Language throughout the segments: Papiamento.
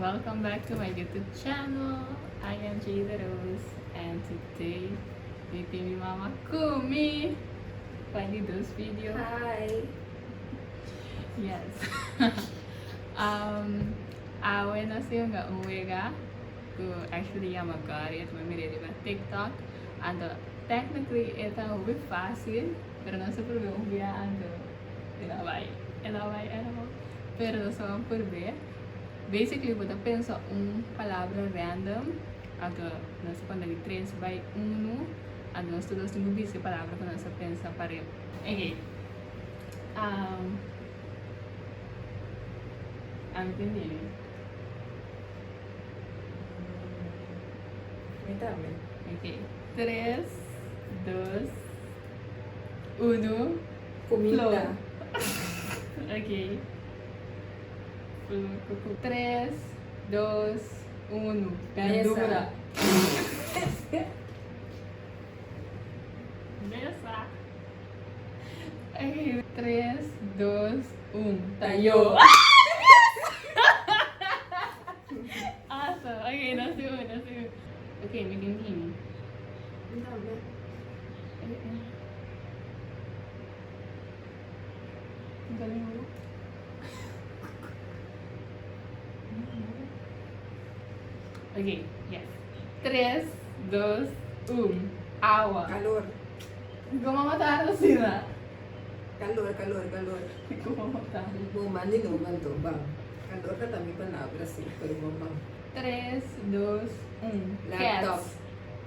Welcome back to my YouTube channel. I am Jada Rose and today mi tin mi mama ku mi pa di dos video. Hi. Yes. um, awe nos tin un un wega ku actually yama Got It. Mi mir'é riba TikTok. Anto technically e ta hopi fácil, pero nos a prob'é un bia anto e no a bai, e no a bai at all. Pero nos a prob'é. Basically bo ta pensa un palabra random, anto nos ta konta di tres bai unu, anto nos tur dos tin ku bisa e palabra ku nos a pensa pareu. Ok, um, ami tin dimi. Mi tambe. Ok, tres, dos, uno. Kuminda. Flor. Ok. Flor ku ku. Tres, dos, uno. Berdura. Mesa. Ok, tres, dos, un. Tayo. Awesome. Ok, nos tin un, nos tin un. Ok, mi tin dimi. Mi tambe. Ok, yes. Tres, dos, un. Awa. Calor. Como matar asina? Calor, calor, calor. Como matar? Bo mandi no manto, bam. Calor ta mi palabra, sí, pero bon bam. Tres, dos, un. Laptop. Cats.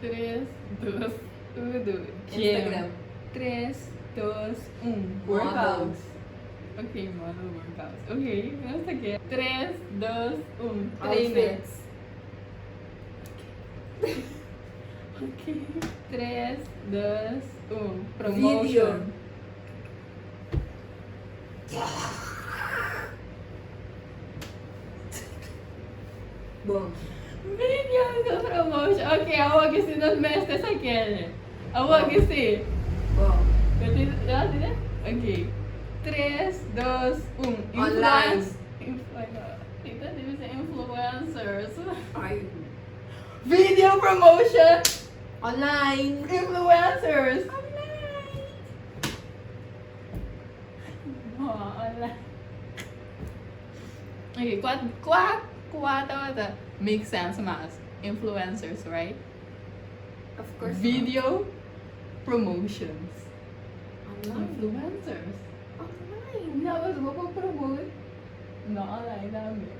Tres, dos, uno. Gym. Instagram. Tres, dos, un. Model. Workouts. Ok, model workouts. Ok, nos ta ke. Tres, dos, un. Trainer. Outfits. Ok. Tres, dos, un. Promotion. Video. Bon. Video ku promotion. Ok, awor ki si nos mester sa kere. Awor ki si. Bon. Ya tine? Ok. Tres, dos, un. Online. Influencers. Ay. Video promotion. Online. Influencers. Online. No, online. Ok, kua, kua, kua tabata make sense mas? Influencers, right? Of course. Video promotions. Online. Influencers. Online. No, mas bo por promote no online tambe.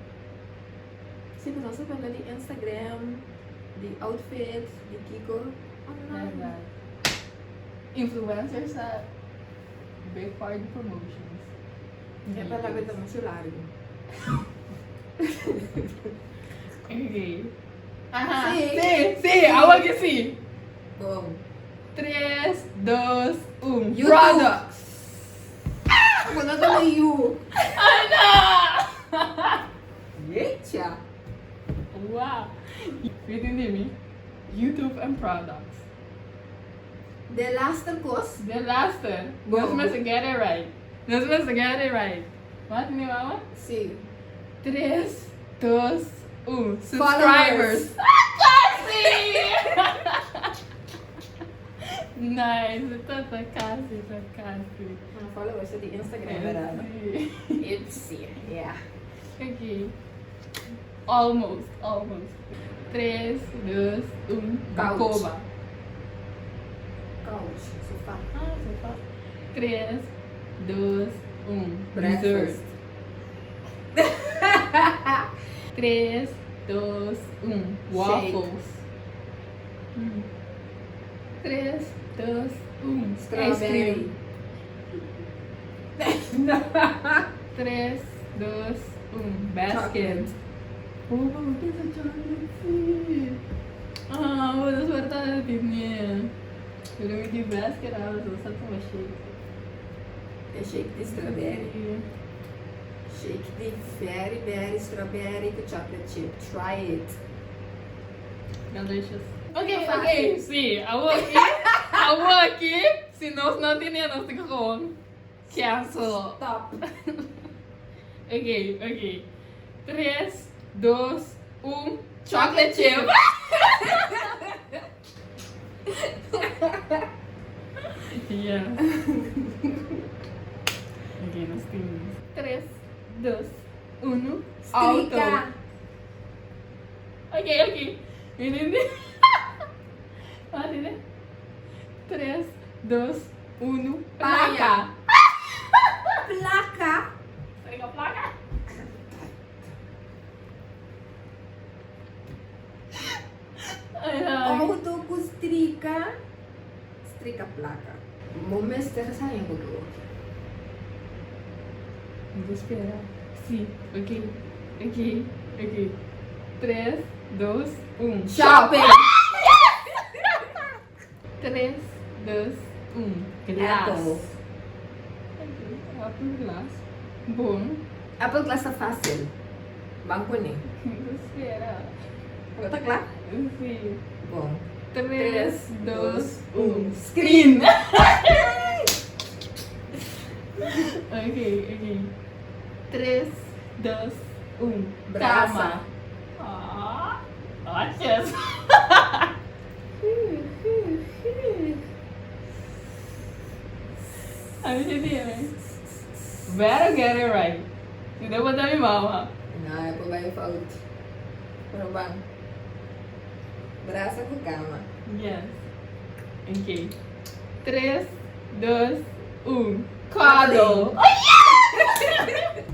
Sí, pero nos ta cuenta di Instagram, di outfit, di kiko. Online. Verdad. Influencers ta big part di promotions. E palabra ta mucho largo. Ok. Aha. Sí. Sí, sí, awor ke sí. Bon. Tres, dos, un. YouTube. Products. Bo no ta na you. Ana! Yecha. Wow. Mi tin di mi. YouTube and products. De laster kos. De laster. Nos Bon. mester get it right. Nos mester get it right. Mas mi mama? Sí. Tres, dos, un. Followers. Subscribers. Casi! Nice. Ta ta casi, ta casi. Ah, followers di Instagram, verdad? Sí. Ipsi, yeah. Ok. Almost, almost. Tres, dos, un. Couch. Bacoba. Couch, sofá. Ah, sofá. Tres, dos, un. Breakfast. Dessert. Tres, dos, un. Waffles. Tres, dos, un. Ice Strawberry. cream. Tres, dos, un. Basket. Chocolate. Oh, bo pensa chocolate, sí. Ah, bo ta suerta di tine. Pero mi di basket ahora so sa tuma shake. E shake di strawberry. Shake di very berry strawberry ku chocolate chip. Try it. Delicious. Ok, ok, sí, awor aki, awor aki, si nos no tine, nos tin ku gewoon cancel. Stop. Ok, ok. Tres, 2, 1, chocolate chip! Yes. Ok, nos tin 3, 2, 1, auto. Strika. Ok, ok. Entendí. Wak, 3, 2, 1, plaka. Plaka. Strika plaka. Auto ku strika, strika plaka. Bo mester sa yen ku ke oki. Mi ta spera. Si, ok, ok, ok. Tres, dos, un. Shopping! Tres, dos, un. Glas. Apple. Ok, apple glas. Bon. Apple glas ta fácil. Ban kuné. Mi ta spera. Bo ta kla? Si. Bon. Tres, dos, un. Screen! Ok, ok. Tres, dos, un. Brasa. Kama. Ah, watches. A mi si tiene. Better get it right. Si no bo ta mi mama. No, e por bai fout. Pero ban. Brasa ku kama. Yes. Ok. Tres, dos, un. Cuddle. Oh yes!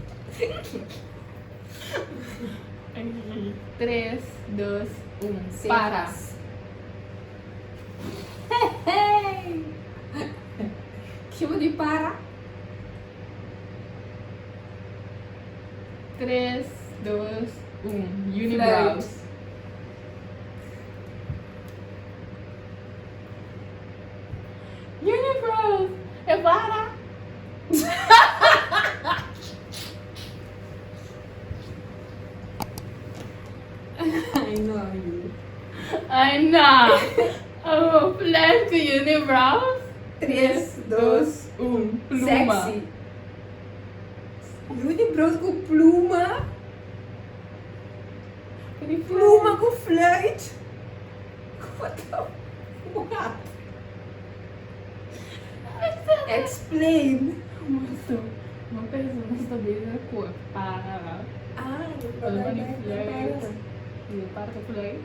Ok. Tres, dos, un. Para. Cejas. Kibo di para? Tres, dos, un. Unibrows. Unibrows! E para! I know you. Ay na! Abo flash ku unibrows? Tres, dos, un. Pluma. Sexy. Unibrows ku pluma? Pluma ku fluit? What the what? Explain. Moso, bo pensa nos ta bezig ku e para la. Ah, Pluma di fluit. Di e parti fluit.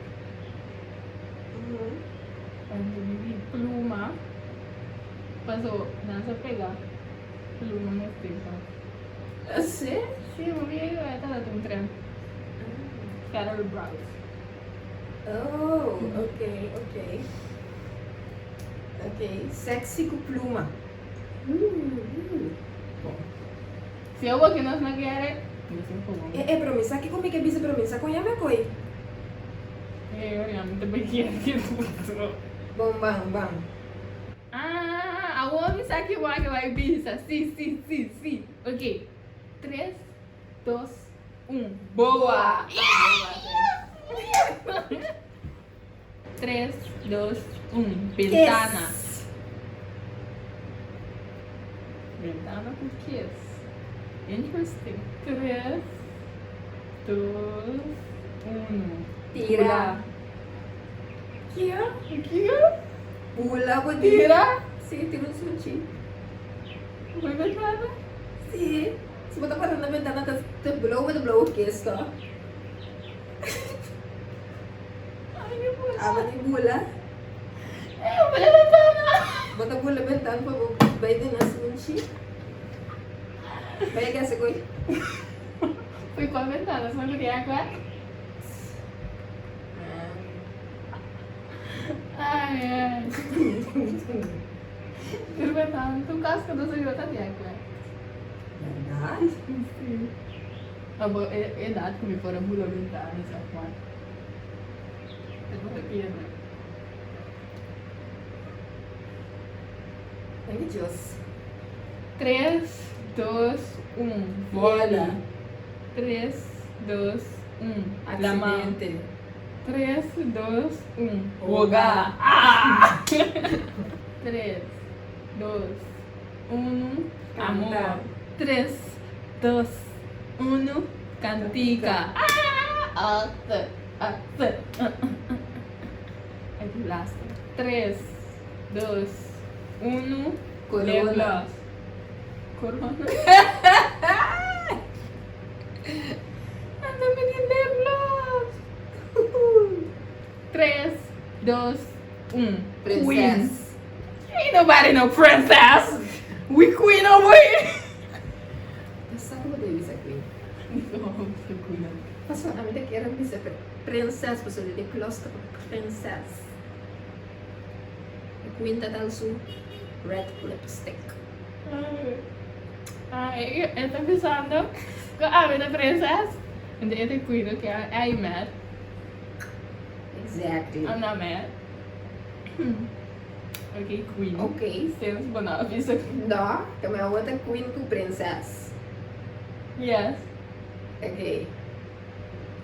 Anto mi di pluma. Paso nan sa pega pluma mes tempo. Si? Si, bo mi e tabata un trend. Feather brows. Oh, ok, ok. Ok, sexy ku pluma. Bon. Si awor ke nos no kere, nos tin fogon. E, e, pero mi sa kiko mi ke bisa, pero mi sa kon yama e koi. E, ora mi ta bay kere ke otro. Bon, ban, ban. Ah, awor mi sa ki bo a ke bay bisa. Si, si, si, si. Ok, tres, dos, un. Boa! Tres, dos, un. Bentana. Kiss. Bentana ku kiss. Interesting. Tres, dos, uno. Tira. Kia? Kia? Bula bo di. Tira? Si, tira un sunchi. Bo bentana? Si. Si bo ta para na bentana ta ta blow bo ta blow kiss to. Ay, mi bula. Abo di bula. Eh, bula bentana. Bo ta bula bentana pa bo bai duna sunchi. Bai gasi koy. Fui kua bentana? Suma ku di akua? Ai, ai. Tur bentana, tur kas ku nos a biba ta di akua. Berdad? Si. Abo e edad ku mi por a bula bentana sa Juan. E por a pierde. Thank you, Dios. Tres, dos, un. Bola. Tres, dos, un. Lama. Accidente. Tres, dos, un. Hoga. Ah! Tres, dos, unu. Amor. Canta. Tres, dos, unu. Cantica. Ah! A, T, A, T. E di laatste. Tres, dos, uno. Corona. Lip gloss. Corona. Anda mi di lip gloss. Tres, dos, un. Princess. Queen. Ain't nobody no princess. We queen over here. Basta ku bo ta bisa queen. No, mi queen. Pasobra ami ta kere bisa princess pasobra di gloss ta pa princess. E queen ta dal su red lipstick. Ay, e ta bisando ku ami ta princess. Ento e ta queen, okay, I ain't mad. Exactly. I'm not mad. Okay, queen. Okay. Since bo no a bisa. No, ta mi awor ta queen ku princess. Yes. Okay.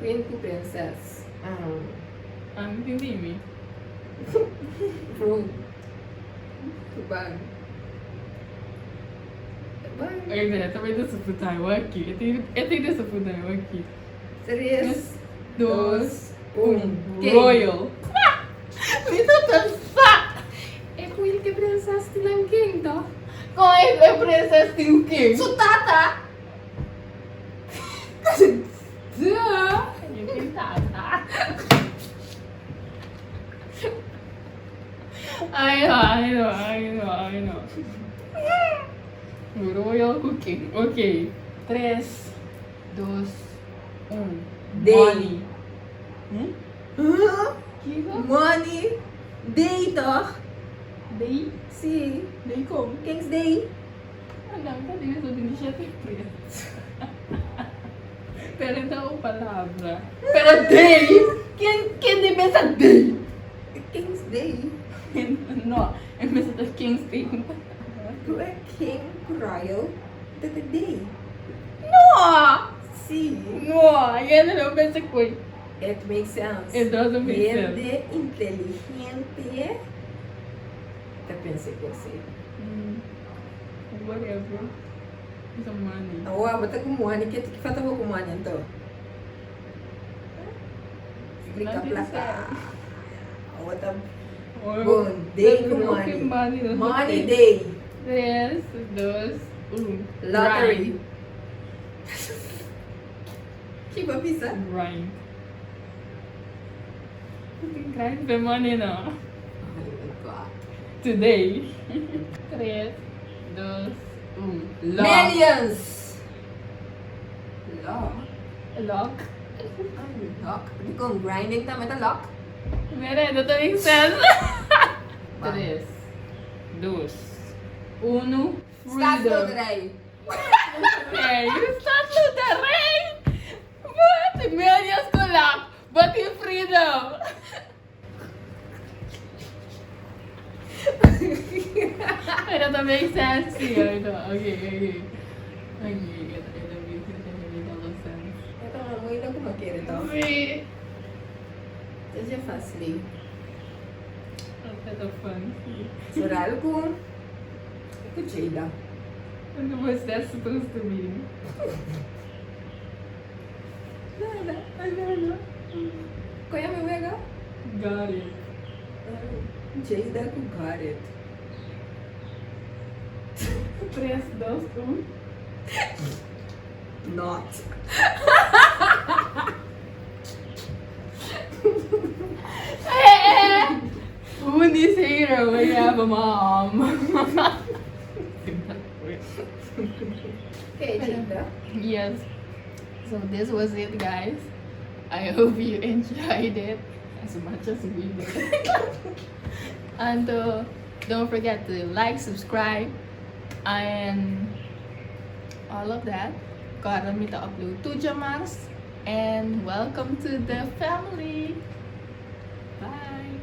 Queen ku princess. Ami tin di mi. Bro. Ban. Ban. Oye, mira, ta bai desapunta yo aki. E tin desapunta yo aki. Tres, dos, un. King. Royal. Mi ta ta sa! E queen ke princess tin nan king toh? Kon e princess tin un king? Su tata! Duh! E tin tata. Ai no, ai no, ai no, ai no. Royal ku king. Ok. Tres, dos, un. Day. Money. Hm? Kiko? Money. Day toch? Day? Si. Day kon? King's Day. Nan ta di eso di shete pret. Pero e ta un palabra. Pero day? Ken ken di pensa day? King's Day. No, e mester ta King's Day. Ku e King ku Royal ta ta day. No! Si. No, hende no pensa ku. It makes sense. It doesn't make sense. Hende inteligente ta pensa ku así. Whatever. It's a money. Awor bo ta ku money, ke ki falta bo ku money anto? Splika plaka. Awor ta bon day ku money. Money day. Tres, dos, un. Lottery. Ki bo bisa? Grind. Grind the money no. Oh my God. Today. Tres, dos, un. Lock. Millions. Lock. Lock. Lock. Dikon grinding tambe ta lock? Mira, no ta make sense. Tres, dos, uno. Staatsloterij. Hey, staatsloterij! What? Millions ku lock, but in freedom. Pero ta make sense sí, no. Okay. Okay, it make a lot of sense. E ta muy loco ma kere toch? Sí. Ta dje facil. That's a fun. Vooral ku ku Jada. And what's that supposed to mean? Nada, nada. Kon mi wega? Got it. Jada ku got it. Tres, dos, un. Not. Un is hater, we have a mom. Okay, Jada. Yes. So this was it, guys. I hope you enjoyed it as much as we did. And don't forget to like, subscribe, and all of that. Kòrda mi ta upload tur djamars. And welcome to the family. Bye.